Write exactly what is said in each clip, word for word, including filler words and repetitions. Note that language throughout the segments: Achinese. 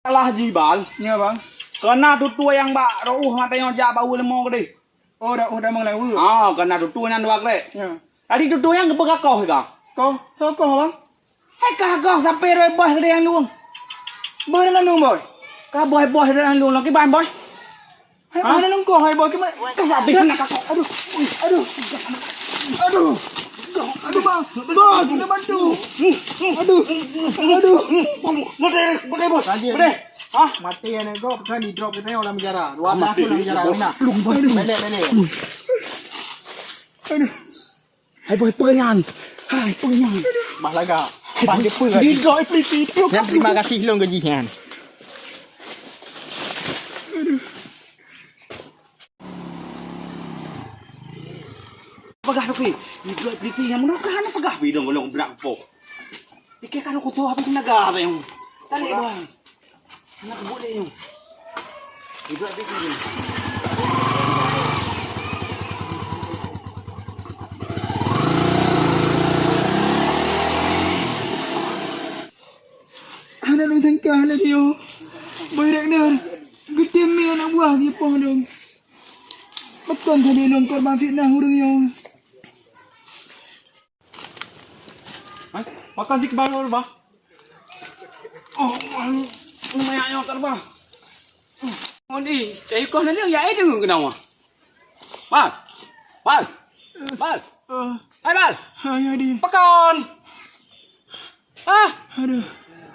Salah jih, Bal. Nyo, Bang. Keunan tutue nyang bak reuôh mata nyoe jak bak uleue mo keudeh. Oh, dak, oh, dak mengelai. Ah, keunan tutue nyan dua krek. Nyo. Tadi tutue nyang geupeugah-peugah. Koh, soe koh, Bang? Hai ka goh sampai roi boh keudeh nyang lueng. Boh nyang lueng, boh. Ka boh-boh nyang lueng lom kiban, boh. Hai, hah? Mana nungkoh, hai, boh, kiban? Ka habis nak kakak. Aduh, aduh. Aduh. Aduh, Bang. Bang, kena bantu. Aduh. Aduh. Mati, mati, bos. Mati. Hah? Mati aneuk gob, kan di drop kita orang penjara. Dua belas tahun dalam penjara, Mina. Belek, belek. Aduh. Hai, boh, peue nyan? Hai, peue nyan? Bah lagak. Bah depe. Di drop peliti. Nyan terima kasih lôn gaji nyan. Peugah tu, Pi. Di drop peliti nyang meunokah na peugah bidong golong brak po. Ike kan aku tu habis tenaga tu yang. Tarik, Bang. Anak buet lé nyoe. Ibu habis ni. Hana lôn sangka lagèe nyoe. Boy Rekner geutem mi anak buah geupoh lôn. Pakon sabe lôn korban fitnah ureueng nyoe. Hah? Pakon si keubai ureueng bah? Oh, lumayan nyoe kat bah. Ngon i, cai koh naleueng ya ai deungon keunawa. Bal. Bal. Bal. Eh. Hai, Bal. Hai, Adin. Pakon. Ah. Aduh.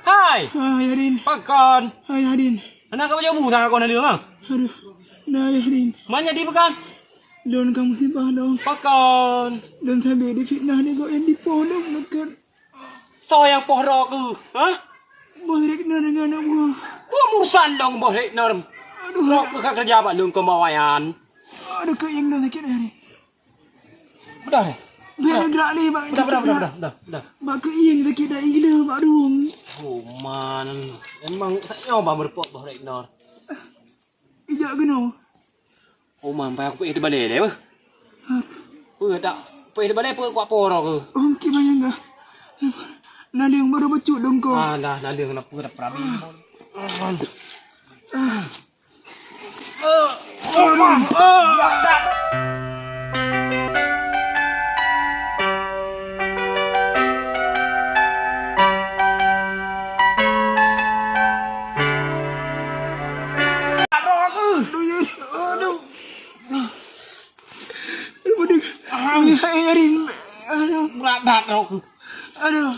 Hai. Hai, Adin. Pakon. Hai, Adin. Anak kau jauh musang kau naleueng ah. Aduh. Nah, ya, Adin. Mana di pakon? Lôn ka musibah dong. Pakon. Lôn sabe difitnah di gobnyan dipoh lôn meukeun. Soe nyang poh droe keuh, ha? Boh Rekner ngon aneuk buah. Peue urusan lôn Boh Rekner? Aduh, droe keuh ka keureuja bak lôn keu bawayan. Aduh, keuieng lôn sakét hari. Beudôh, eh? Biar gerak lé bak. Beudôh, beudôh, beudôh, beudôh, beudôh. Bak keuieng sakét dak gila bak rueng. Oh, man. Emang tak nyoe bah meureumpok Boh Rekner. Ijak keunoe. Oh, man, payah kupeuéh teubalée lé, beuh. Peue tak peuéh teubalée, peue kuat poro keuh? Oh, kiban nyang gah. Naleueng baru bacut dong ko. Alah, naleueng na peue dah perabi. Aduh, ya, aduh. Aduh, aduh. Aduh. Berat dah kau. Aduh.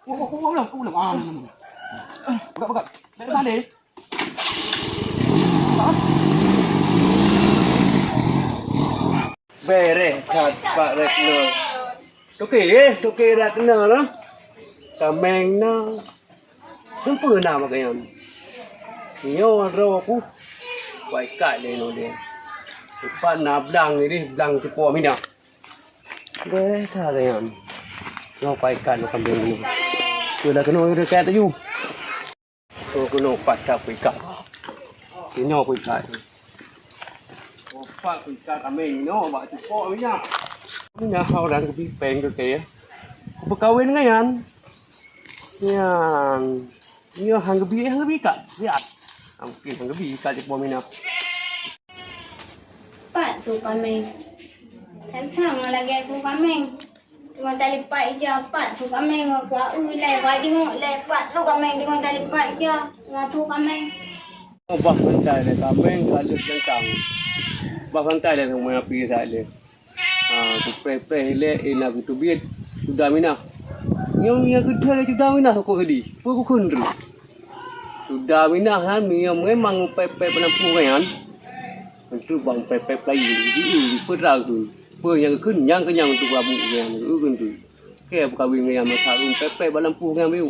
Peugah, peugah. Balik, balik. Bereh that Pak Retno. Toke, eh, Toke Retno lah. Tameng na. Seumpeu na bak nyan. Nyoe droe ku. Wai kat lé nyoe deh. Teumpat na blang ni deh, blang cupo minah. Bereh that nyan. Nyoe wai kat nyoe kambeng ni. Tu dah keunoe dekat tu. Keunoe pat that kuikat. Keunoe kuikat. Opat kuikat kambeng inoe bak cupok minah. Minah orang geubi péng keu kèe. Kupeukawen ngon nyan. Nyan. Nyoe han geubi, han geubi ikat. Lihat. Mungkin han geubi ikat di po minah. Pat su kameng. Tantang lagèe su kameng. Deungon tali pat ija pat su kameng, ngon kuah ui lé, kuah jinguk lé, pat su kameng deungon tali pat ija, ngon su kameng. Bah santai lé kameng, ka lheueh tantang. Bah santai lé sama api sa lé. Ha, kupreh-preh ilèe, eh, na kuteubiet, sudah minah. Nyang, nyang keuthai sudah minah, kok sedih. Peue kukheun treuk. Sudah minah nyan, memang pèp-pèp lampu nyan. Enteuk bang pèp-pèp laén, di, di, di, peue treuk tu. Peue nyang kheun, nyang kenyang untuk labu nyan, kheun tu. Oke, beukawin ngon nyang meusarum pèp-pèp bak lampu nyan, biu.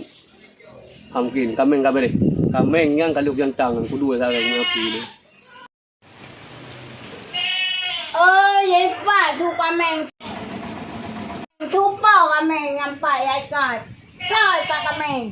Ha, mungkin, kameng ka bereh. Kameng nyan ka lheueh jantang, kudua sagai ngon api ni. Oh, ye pat su kameng. Su po kameng nyang pat ya ikat. Toi pat kameng.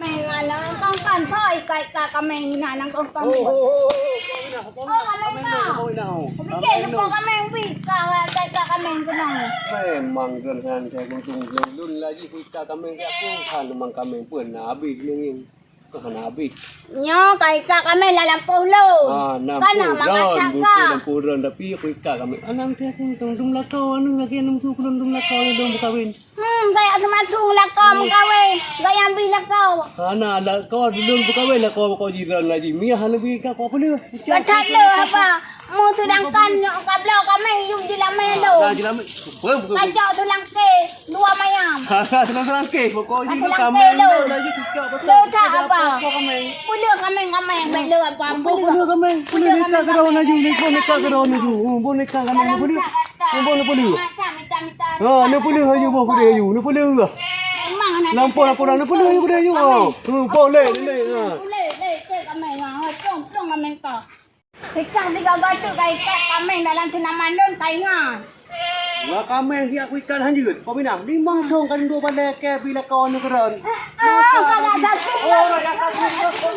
Ngon kong-kong, soi kai ka kameng inan kong-kong. Oh, oh, oh, oh, kong inan, kong inan. Oh, kameng ka. Kong inan, oh. Pikir kameng kong inan. Kong inan, oh. Kameng ka, kai ka kameng keunong. Memang keunan saya untung lôn lagi kui ka kameng siat pun kan memang kameng pun na habis ni. Kah na habis. Nyoe kai ka kameng lam lampôh lôn. Ah, na kan pun mangkat ron, ka. Bukan na pun ron, tapi kui ka kameng. Anang tiap tu, tung, tung lakau, anu lagi, anu tu, tung, tung lakau, tung, tung lakau, tung, tung lakau. Hmm, gaya seumasung lakoe meukawen, gaya bi lakoe. Hana lakoe, lôn meukawen lakoe, lakoe jiran lagi. Miyah hana bi ka, kok peuleueh. Gata le haba. Mu sedangkan nyoe kabloe kameng yum jilamé lo. Nah, jilamé. Pacok tulangke dua mayam. Hana tulangke, pokok ji kameng lo lagi. Lo tak apa. Peuleueh kameng, kameng, peuleueh apa? Peuleueh kameng, peuleueh nikah keudroe laju, nikah keudroe laju. Oh, bon nikah kameng peuleueh. Ambo neupeuleueh. Ha, neupeuleueh aju boh keudeh aju, neupeuleueh. Lampôh laporan neupeuleueh aju keudeh aju. Ha, ha, boleh, boleh. Ha. Boleh, boleh, cek kameng. Ha, cong, cong kameng ka. Pecah sigoe-goe teuk ka ikat kameng dalam seunaman lôn ka ingat. Dua kameng siap kuikat hanjeuet. Kau pinah, limong thon kan dua balai ke bila kawan neukeurön. Ah, ah, salah satu. Oh, salah satu.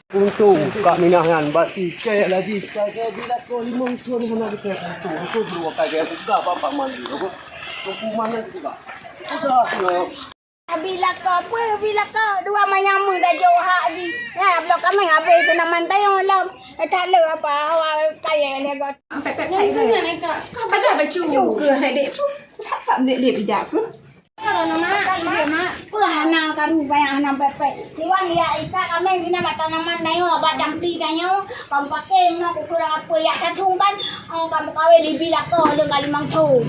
Untung Kak Minah nyan bak tiket lagi. Tiket bila kau limong thon hana tiket. Untung, untung dua kali buka bapak mandi. Aku hukuman nan juga. Udah, ya. Bila kau apa, bila kau dua manyam dah jauh hak di. Ya, belum kami habis tu nama tayong lom. Tak ada apa, awal kaya lego. Pek, pek, pek. Yang tu yang itu. Kau pegang baju. Juga, dek. Tak, tak, dek, dek, bijak. Kalau nama, dia, Mak. Peue hana karu bayang hana pepek. Siwan lia ikat kameng sina bak tanaman dayo, bak jampi dayo, kam pakai meunan ukurang apa yak sasung kan, oh, kam kawin di bila ko leng kalimang thon.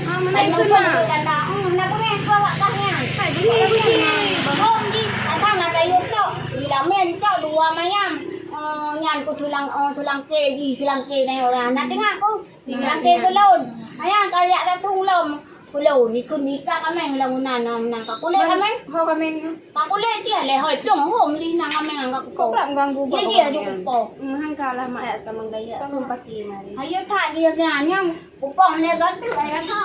Ah, mana kalimang itu, thon Mak? Kata, hmm, hana pengeh ko wak kah nyan. Tak jadi aku sini. Bohong di, asal mata yuk tok. Di lamen tok dua mayam. Oh, nyan ku tulang, oh, tulang ke ji, tulang ke dayo orang. Nak dengar aku? Tulang ke tulon. Ayang kaliak sasung lom. Kulo ni kun nika kameng lamunan nam nang ka kulek kameng. Ho kameng ni. Ka kulek dia leh hoi dong ho meli nang kameng angka kupo. Kau pula mengganggu buat dia dia kupo. Mahang kalah mak ayat kameng gaya pun pati mari. Ayo tak dia nyanyang kupo ni kan tu ayat ha.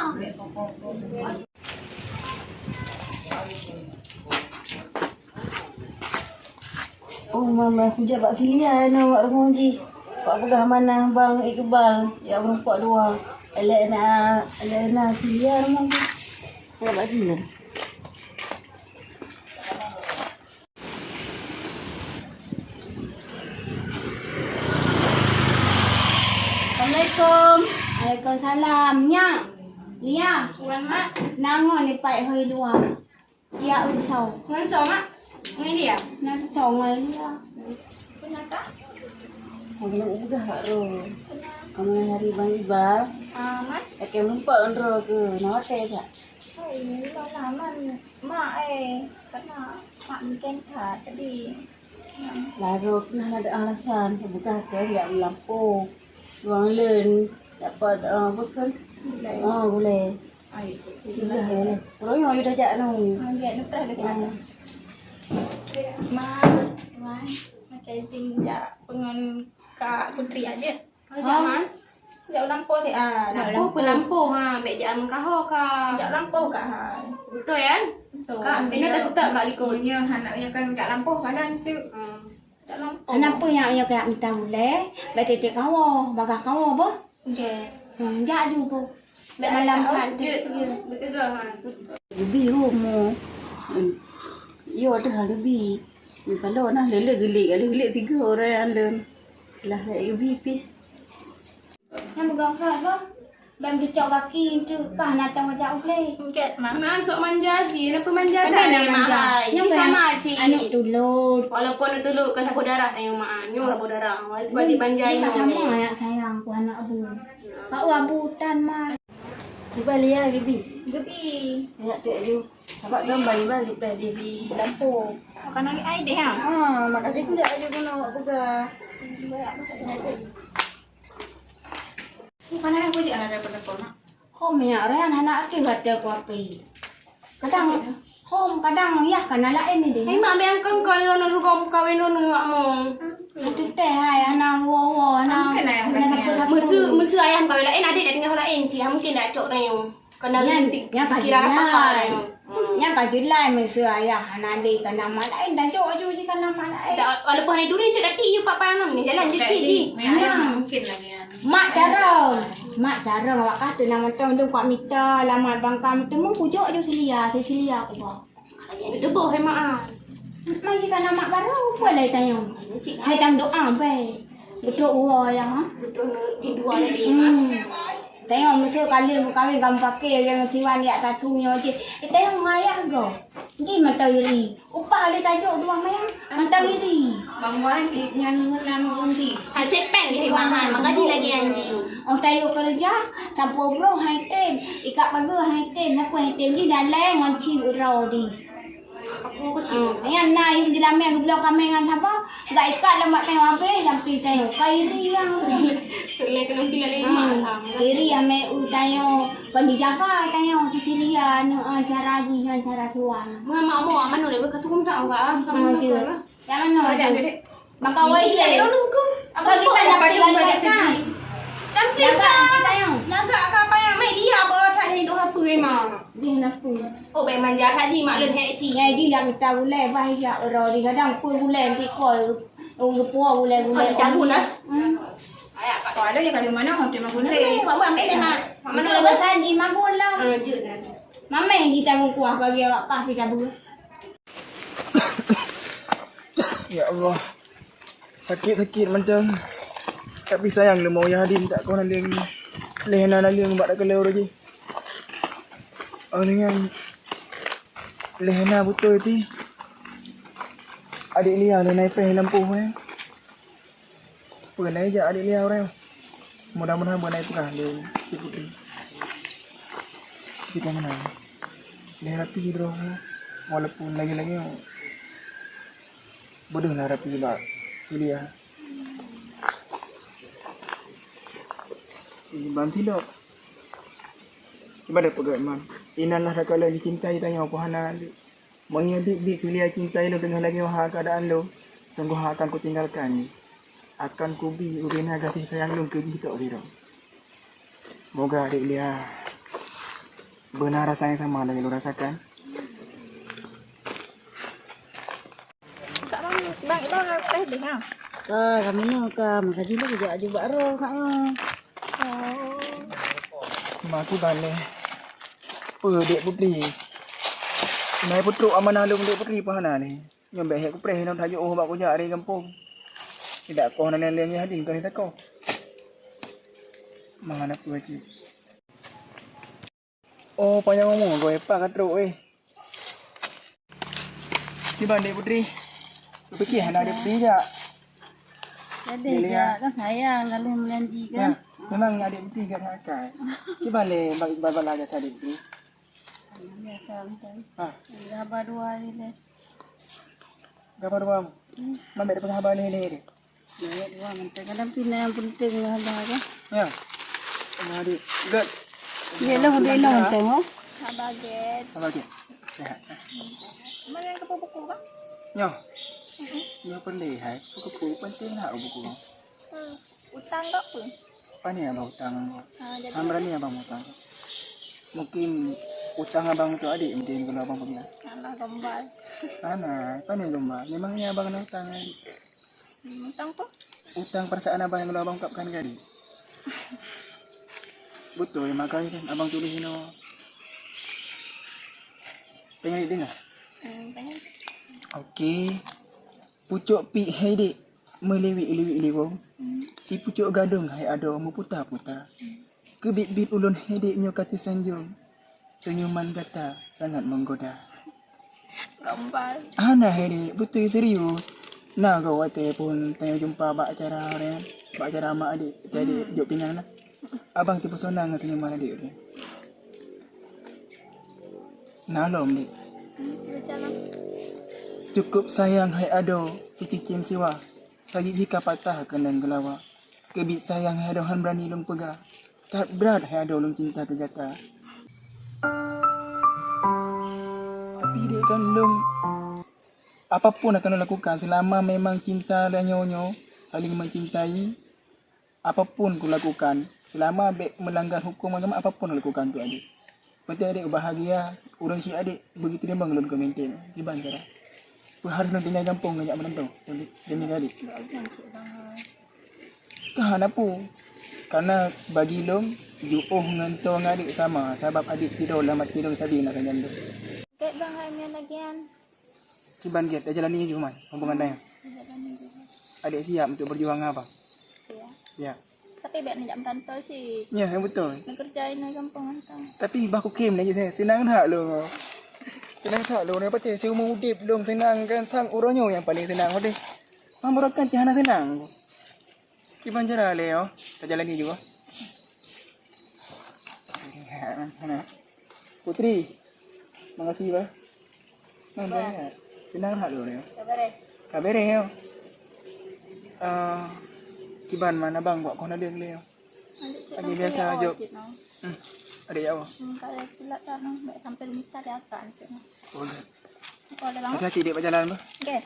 Oh, mama, kujak bak Filia nyoe bak rumoh jih. Bak peugah manah Bang Iqbal, ya, meurumpok dua. Elena, Elena Filia rumoh jih. Kujak bak jih lah. Assalamualaikum. Waalaikumsalam. Nyak. Lia. Wan, Mak. Nangon ni pai hoi luwa. Tiak usau. Ngon soe, Mak? Ngon dia? Ngon soe ngon dia? Kenapa? Kamu udah, Kak Ro. Kamu hari Bang Iqbal. Ah, Mak? Pakai meurumpok ngon droe ke? Na watèe tak? Oh, iya, lama, Mak. Eh, karena Mak bikin tak, jadi Laro pernah ada alasan, bukan ke, jak meulampu. Wang len, dapat, ah, apa kan? Gulai. Ah, gulai. Ai, sudah ya. Kalau yang ada jak nung. Ah, ya, lepas dah. Ah. Mak, Wan, pakai tinjak pengen Kak Putri aja. Ha? Jak lampôh si, ah, jak lampôh. Lampôh, ha, bèk jak meukaho ka. Jak lampôh ka, ha. Beutôi, kan? Beutôi. Kak, ini ka seutôt Kak likot. Nyoe hana, nyoe kan jak lampôh ka nan tu. Ha. Jak lampôh. Hana peue nyang nyoe keuyak mita ulèe, bèk tiep-tiep kawoe, bagaih kawoe boh. Okey. Hmm, jak ju boh. Bèk malam ka tu. Jeuet. Ya. Beutôi, ha. Leubeh rumoh. Hmm. Yo dah leubeh. Kalau nah lele gelik, lele tiga orang yang lem. Lah, eh, ubi pih. Nyang meugangkat bah. Dan geucok gaki tu kah na teuh jak ulèe. Ket, Mak. Mak, sok manja cit. Kenapa manja tak ada manja? Mahal. Ini sama cit. Aneuk tulôt. Walaupun aneuk tulôt kan saboh darah tayong, Mak. Nyoe saboh darah. Wajib manja ini. Sama ya sayang ku aneuk abu. Pak abu tan, Mak. Cuba lihat, Bibi. Bibi. Lihat tu aju. Nampak gambar ni bang, lepas dia di lampu. Makan lagi ai deh, ha? Ha, makasih pun dia aju guna buka. Bukan ada apa je, ada apa nak? Hom ya, Ren, anak aku kata aku apa? Kadang hom, kadang ya kan lain ni deh. Hai mak, biang kong kong rono rugo kawin rono mak mo. Itu teh hai anak wo wo anak. Mungkin ayah. Musu musu ayah kawin lain, adik dah tinggal lain, cik. Mungkin nak cok rayong. Kena Nyan, ngerti nyan ka pikiran apa jelas. Nyan ka jelas, meuseu ayah hana lé ka na mak laén, dah jok aju jih ka na mak laén. Dah, walaupun hai duri cek daki, you papa nam ni, jalan je cik ji. Memang. Mungkin lagi, ya. Mak carong. Mak carong, awak kata nama tong dong kuat mita, lama bangka, teumeu kujok aju Silia, si Silia aku bawa. Deboh hai mak ah. Mak jih ka na mak baru, apa lagi tanya? Hai tang doa, bai. Betul uwa ya, ha? Betul di dua tadi, Mak. Hmm. Tengok, mesti kali meukawen kamu pakai yang tiwan yak tatu nyoe je. Eh, tengok mayah go. Ji mata iri. Upah le tajuk dua mayah. Mata iri. Bang Wan, di nyan nyan undi. Ha, sepeng je mahal. Maka di lagi anji. Oh, tayo kerja, sampung bro hai tem. Ikat bagus hai tem. Nak hai tem ji dalam ngon cin uro di. Nyan na yum jilamé geubloe kamé ngon sapa? Gak ikat lam bak tanyoe habéh jampi tanyoe. Ka iri nyang. Sulai keuneuk bila lima. Iri amé u tanyoe kon dijaga tanyoe Cecilia aneuk, ah, cara jih ngon cara suan. Mama mau aman udah berkata kum tak enggak ah. Sama je. Yang mana? Ada, ada. Maka wai saya dulu. Apa kita dapat lagi kan? Tapi lagak kita yang. Lagak ka payah mai dia apa tak hidup apa emang. Jih nak tu. Oh, baik manja haji mak lun hek ci. Ngai jih yang kita gulai bah ya ero di kadang pun gulai di kol. Oh, gepua gulai gulai. Oh, jago nah. Hmm. Ayak kat ada yang kali mana hong terima guna. Buat buat ambil mak. Mak mana lah bosan di magun lah. Ah, je. Mamai kita kuah bagi awak kah kita buat. Ya Allah. Sakit-sakit macam. Tapi sayang leumo ya hadin tak kau naleng. Leh na naleng bak dak keuleu roji. Oh dengan leh na betul ti. Adik Lia leh na ipeh lampu eh. Peue na ijak adik Lia orang. Mudah-mudahan beunai peugah lé si Putri. Kita menang. Leh rapi droe. Walaupun lagi-lagi bodoh lah rapi bak si Lia. Ini banti dok. Ibadah peugah iman. Inan lah takala dicintai tanyoe pun hana. Meunyoe biet-biet si Lia cintai lôn teungoh lagée ha keuadaan lôn, sunggoh akan kutinggalkan jih. Akan kubi ubena gaséh sayang lôn keu jih tok sidroe. Moga adik Lia beuna rasa nyang sama lagée lôn rasakan. Kak Mami, bang, bang, teh deh ha. Ka, kami nyoe ka, makajih laju bak roh kak nyoe. Oh. Maki bane. Peue Dek Putri? Nai peutrok amanah lôn Dek Putri peue hana ni? Nyoe bèk hek kupreh nyoe tajoh bak kujak dari gampông. Tidak koh nan leng hadin keu takoh. Mangat peue cit. Oh, panyang umu goe pa ka trok eh. Kiban Dek Putri. Pikir hana Dek Putri jak. Jadi Dek Lia. Jak kan sayang lalu melanji kan. Nah, memang Dek Putri gak akal. Kiban le bala jasa Dek Putri. Biasa kan. Ha. Haba dua ni le. Haba dua. Hmm. Mamek dapat haba le le. Baik, dua mentang. Kadang pina yang penting lah dah kan. Ya. Sama adik. Good. Dia lah udah hilang mentang oh. Sabar, Get. Sabar, Get. Sehat. Mana yang kepala buku bang? Ya. Ya perlu hai. Buku penting lah buku. Hmm. Utang kau pun. Apa ni abang utang? Ah, jadi Hamra ni abang utang. Mungkin utang abang tu adik mungkin kalau abang punya. Alah kembal. Mana? Apa ni kembal? Memangnya abang kena utang adik. Utang apa? Utang perasaan abang yang dulu abang ungkapkan tadi. Betul, makanya kan abang tulis ini. Pengen dengar? Hmm, pengen. Okey. Pucuk pik hai dek, meuliwik-liwik liwong. Hmm. Si pucuk gadong hai adoe meuputa-puta. Hmm. Keubiet-biet ulôn hai dek nyoe ka teusanjong. Senyuman gata sangat menggoda. Gombal. Hana hai dek, beutôi serius. Na goe watèe phôn tanyoe jumpa bak acara, bak acara mak adek, jadi jok pinang na. Abang teupesona ngon senyuman adek tu. Na lom dek. Cukup sayang hai adoe, sicicém siwa. Sajieb jih ka patah keunong geulawa. Keubiet sayang hai adoe han beurani lôn peugah. That brat hai adoe lôn cinta keu gata. Tapi dek kan lôn, apapun akan lôn lakukan selama memang cinta tanyoe nyoe saling mencintai, apapun kulakukan selama bèk meulanggar huköm agama, apapun kulakukan tu adek. Beutôi adék bahagia, ureueng syik adék beuteurimong lôn keu mantong. Kiban cara? Peuharôh lôn tinggai gampông ngon jak meulantoe, demi keu adék. Ka hana peue. Karena bagi lôn, jiôh ngon toe ngon adék sama, sabab adék sidroe lam até lôn sabe na keu nyan lôn. Gét bang hai mian lagian. Kiban gét, tajalani ju man, hubungan tanyoe. Tajalani ju. Adék siap untuk berjuang ngon abang? Siap. Siap. Tapi bèk neujak meulantoe cit. Ya, yang betul. Neukeureuja inoe gampông mantong. Tapi bah kukém lagèe nyan, seunang that lôn. Seunang that lôn, nyang pasti siumu udép lôn seunang kan, sang uroe nyoe nyang paleng seunang udép. Mang barokah cit hana seunang. Kiban cara lé, oh. Tajalani ju. Putri, makasih, bah. Nah, bah. Bah, seunang that lôn, ya. Ka bèrèh. Ka bèrèh, ya. Eh, kiban mana bang, buat kau nadeng lé, ya. Adék cit lagi nang biasa tanya jok. Cit nang. Hmm. Adék ya, oh. Hmm, kalau silap tak nang, bèk sampai mita dia akan cit nang. Boleh. Boleh, bang. Hati-hati, dek, berjalan, bah. Okey.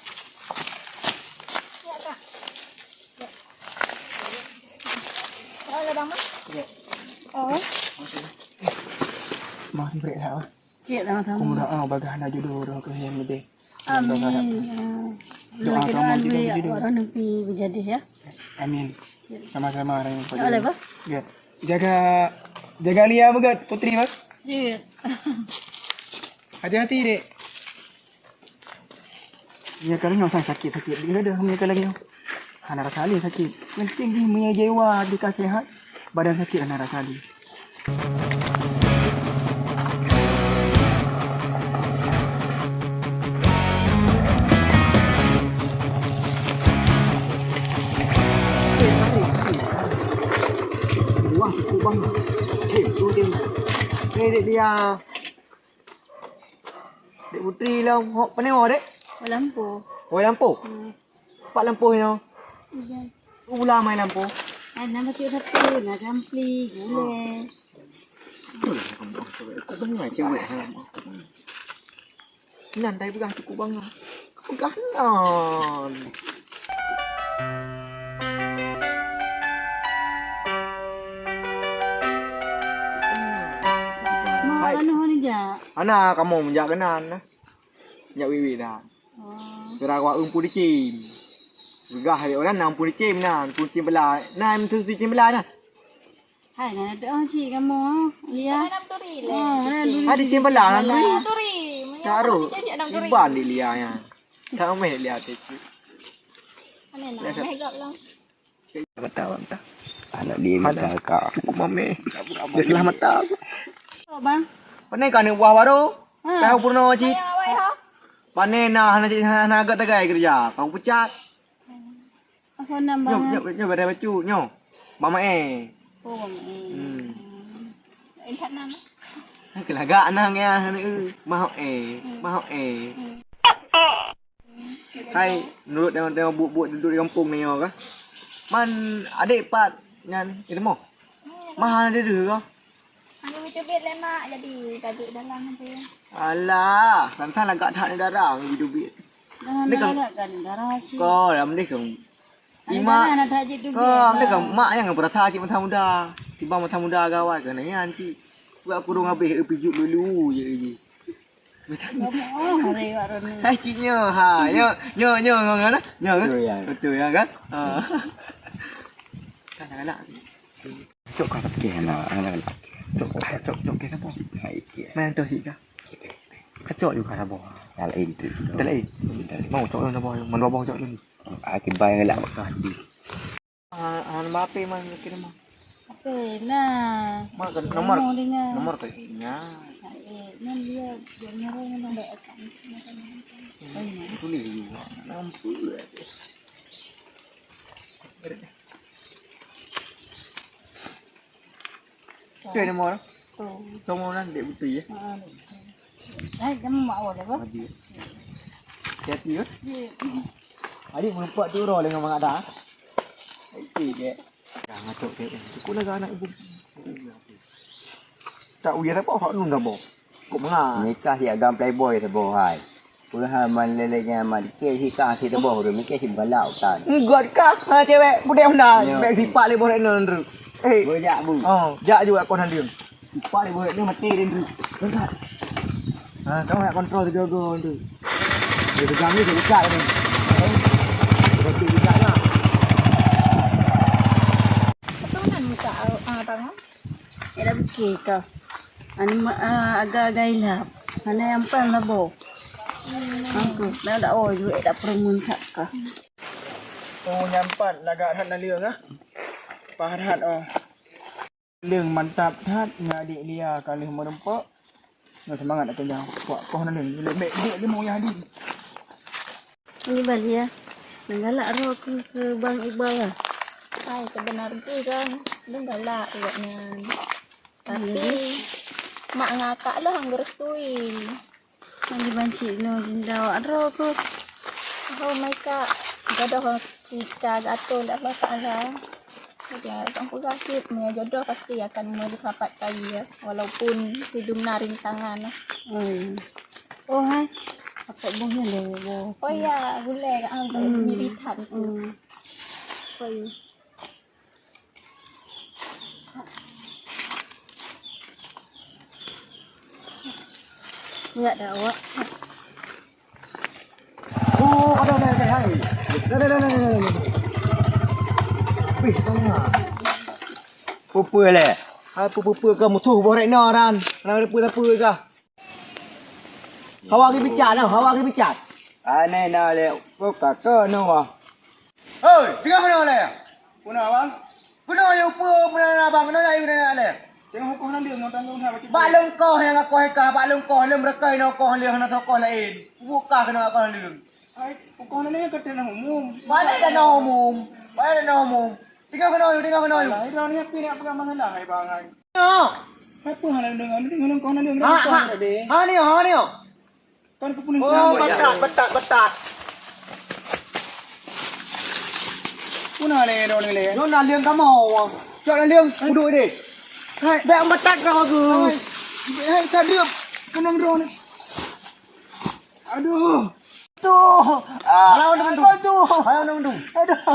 Ya, Kak. Oh, lah, Bang, Bang. Ya. Oh. Masih break dah, Bang. Cik, sama-sama. Aku doa bagaih hana jodoh roh ke yang lebih. Amin. Ya. Doa kamu juga jodoh. Orang nanti berjadi, ya. Amin. Sama-sama, orang yang. Ya, boleh, Bang. Ya. Jaga, jaga Lia begat, Putri, Bang. Ya. Hati-hati, dek. Meunyoe ka lagèe nyoe sang sakét-sakét, dia ada meunyoe ka lagèe nyoe. Hana rasa lé sakét. Penting jih meunyoe jiwa jih ka sehat, badan sakét hana rasa lé. Wah, cukup bang. Eh, tu dia. Eh, dia, dia. Dek Putri lom, hok pane woe, Dek? Woe lampôh. Woe lampôh? Hmm. Pat lampôh nyoe? Iya. Ulah main lampôh. Ah, na bacut sapeue, na campli, gulai. Itulah kamu, aku dengar cewek ha. Nan dai peugah cukup bangai. Peugah nan. Hai. Anu hana jak. Ana kamoe meujak keunan nah. Jak wiwi dah. Oh. Sira wa eum pudicim. Peugah lé orang nam pudicim nan, pudicim bela. Nan tu pudicim bela nah. Hai, na doa cik kamu, Lia. Ada enam turi leh. Oh, ada duri. Ada cempelang, turi. Turi. Taruh iban di Lia nya. Tak meh Lia tu. Mana nak meh gap long? Mata, mata. Anak dia mata kau. Mami. Dia telah mata. Oh, bang. Pandai kau ni buah baru. Ha. Tahu purno cik. Pandai nah, hana cik, hana agak tagai kerja. Kau pecat. Apa nama? Nyoe, nyoe, nyoe, badan bacut, nyoe. Bang Mae. Oh, Bang Mae. Hmm. Intat nama? Kelagak nang ya, eh. Mahok eh, mahok eh. Hai, menurut tengok-tengok buet-buet duduek di kampung ni, nyoe kah? Man, adik pat nyan, ilmu. Mahal dia dulu kah? Anu, teubiet lé mak, jadi taduek dalam aja. Alah, tantang lagak that ni darah, ngi teubiet. Jangan lagak kan darah sih. Kau dah mending kau. Imak. Darah nak tak jatuh. Kau mending kau mak yang berasa cik masa muda. Tiba masa muda gawat kan ni anti. Buat kurung habis, eh, pijuk dulu je, je. Kamu, oh, hari wak Roni. Hai, cik nyo, ha, nyo, nyo, nyo, nyo, nyo, nyo, kan? Betul, ya. Betul, ya, kan? Ha. Kan galak. Cok ka pakai anak, anak. Cok, cok, cok ke siapa? Hai, ke. Mana tu sih kah? Kacok juga siapa? Dah lain tu. Dah lain. Mau cok yang siapa? Mana abang cok ni? Ah, kibai yang galak. Ah, ah, nama apa man kira mah? Apa? Nah. Mak kan nomor. Mau dengar. Nomor ke? Nya. Eh, nan dia, dia nyuruh memang baik akan. Tulis juga. Nampak. Okey, nomor. Oh. Nomor nan dek betul ya. Ha. Hai, kamu mak awal apa? Hati-hati ya. Ya. Adik melupa tu roh dengan mak dah. Okey, dek. Dah ngatok dek. Cukup lah anak ibu. Tak uya apa hak nun dah boh. Kok menga. Nikah si agam playboy saboh hai. Peue hal man leleng nyan man, keu hika si teuboh ureueng, mikir si meugalak utan. Enggak kah, ha, cewek, pudek honda. Yo. Bek sipak lé boh rek nang, Ndru. Eh. Bejak, Bu. Oh, jak juga kon handeung. Empat ribu ni mati dia tu. Tengok. Ha, kamu nak kontrol tiga go tu. Dia pegang ni, dia ikat ni. Dia ikat lah. Betul kan minta, ah, tangan? Eh, dah bukit kah? Anu, ma-, ah, agak-agak ilap. Mana yang pan lah, bo? Aku, dah, dah, oh, duit dah perumun kat kah? Oh, nyampat lagak that naleueng ah. Pahat oh. Leueng mantap that ngon adik Lia ka lheueh meureumpok. Ngon seumangat ateueh nyan. Puak koh naleueng. Lé mek dek lé moyah di. Ini balik ya. Menggalak roh ke, ke Bang Iqbal lah. Hai, sebenar jih kan. Belum galak awak nyan. Tapi, mak ngakak lah hang geurestui. Nyan jibanci nyoe jinda awak droe keuh. Oh, my Kak, jodoh cika geuatur lé Allah Taala. Jadi, ureueng peugah cit, meunyoe jodoh pasti akan meureusapat kali ya, walaupun sidum na rintangan. Oh, iya. Oh, hai. Apa boh nyan lé, boh? Oh, iya, gulai, ah, hmm, militan tu. Hmm. Oh, iya. Nyak dah awak. Oh, ada, ada, ada, hai. Dah, dah, dah, dah, dah, dah. Wih, banyak. Peue-peue lé? Hai, peue-peue ke musuh boh rek nyoe ran? Ran peue-peue kah? Hawa geubicat noh, hawa geubicat. Aneh na lé, kok ka keunoe wah. Hoi, tinggai keunoe lé. Peue na, Bang? Keunoe yue peue, peue na, Bang? Keunoe yue na lé. Tengok koh naleueng, nyoe tanggung haba. Bak leungkoh nyang koh ka, bak leungkoh leuem reukai nyoe koh leueng hana soe koh laén. Bukah keunoe koh naleueng. Hai, koh naleueng ka teuh na umum. Balik dah na umum. Balik dah na umum. Tinggai keunoe yue, tinggai keunoe yue. Alah, dah ni api nak pegang masalah, hai Bang, hai. Nyoe. Hai, peue hana deungoe, deungoe leungkoh naleueng, ha, ha. Ha, nyoe, ha, nyoe. Kan ku penuh. Oh, batat, batat, batat. Peue na lé droe ni lé? Nyoe naleueng kamoe. Cok naleueng, uduk deh. Hai. Bèk batat kau aku. Hai. Hai, tak ada. Kenang droe ni. Aduh. Tuh. Ah, aduh, aduh. Aduh. Aduh.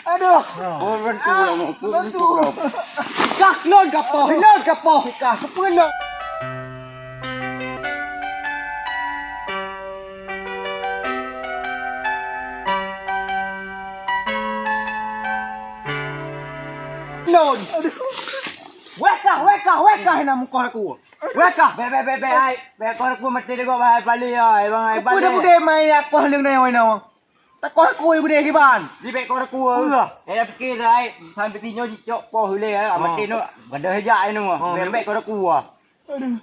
Aduh. Oh, bantu lah, bantu lah. Kah, lon kapoh, lon kapoh, kah. Kepeulon. Lon. Weh kah, weh kah, weh kah, na muka aku. Weh kah, bèk, bèk, bèk, bèk, hai. Bèk, kau aku mati deh, kau, hai, pali, hai, bang, hai, pali. Apa dah budaya main aku, halang dah, weh, nama? Tak kau aku, budaya kiban. Di bèk, kau aku. Iya. Eh, dah fikir, hai. Sampai tinyo dicok, poh, uleh, hai. Oh. Mati, no. Kada hejak, hai, no. Oh. Bèk, bèk, kau aku, ah. Aduh.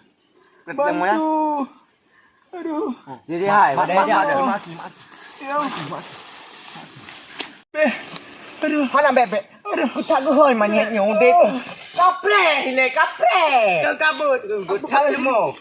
Bantu. Aduh. Jadi, hai, mak, mak, mak, mak. Ya. Beh. Aduh. Hana bèk-bèk. Aduh. Ku tak geuhôi manyét nyoe udép. Kapreh, ile kapreh. Kau kabut. Kau kabut semua.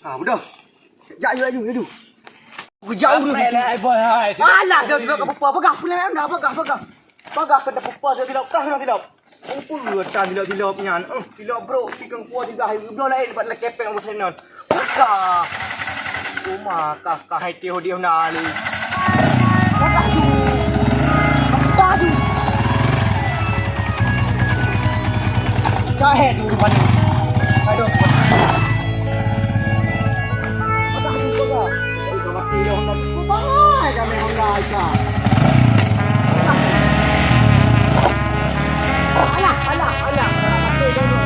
Ah, udah. Jak, jak, jak, jak. Kejap dulu. Hai, hai, boy, hai. Alah, dah, dah, dah, peugah, peugah, peugah, dah, peugah, peugah. Peugah, kena peugah, dah, tilap, kah, dah, tilap. Ampun, dah, tilap, tilap nyan. Eh, tilap, bro, tikang kuah tiga hari, udah lain, buat lagi kepeng, buat lain. Peugah. Rumah, kah, kah, hai, tiuh, tiuh, dah, ni. Peugah, tu. Peugah, tu. Kahet tu rupanya. Aduh. Peugah tu, peugah. Oi, kau mati dah, Honda. Kau bahai kami Honda Aika. Alah, alah, alah. Mati dah tu.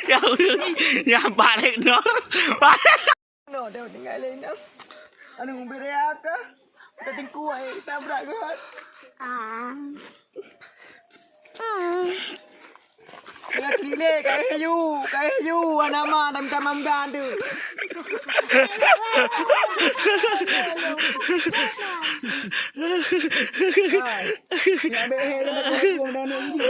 Ya Allah, ya balik dong. Balik. No, dah tinggal lain dah. Anu, beri apa? Ka teungku ai, tabrak geuh. Ah. Ah. Ya klik lé, ka éh yu, ka éh yu, anak ma dah minta mamdan tu. Hai, nak bek hé dah nak buang dah nak gigi.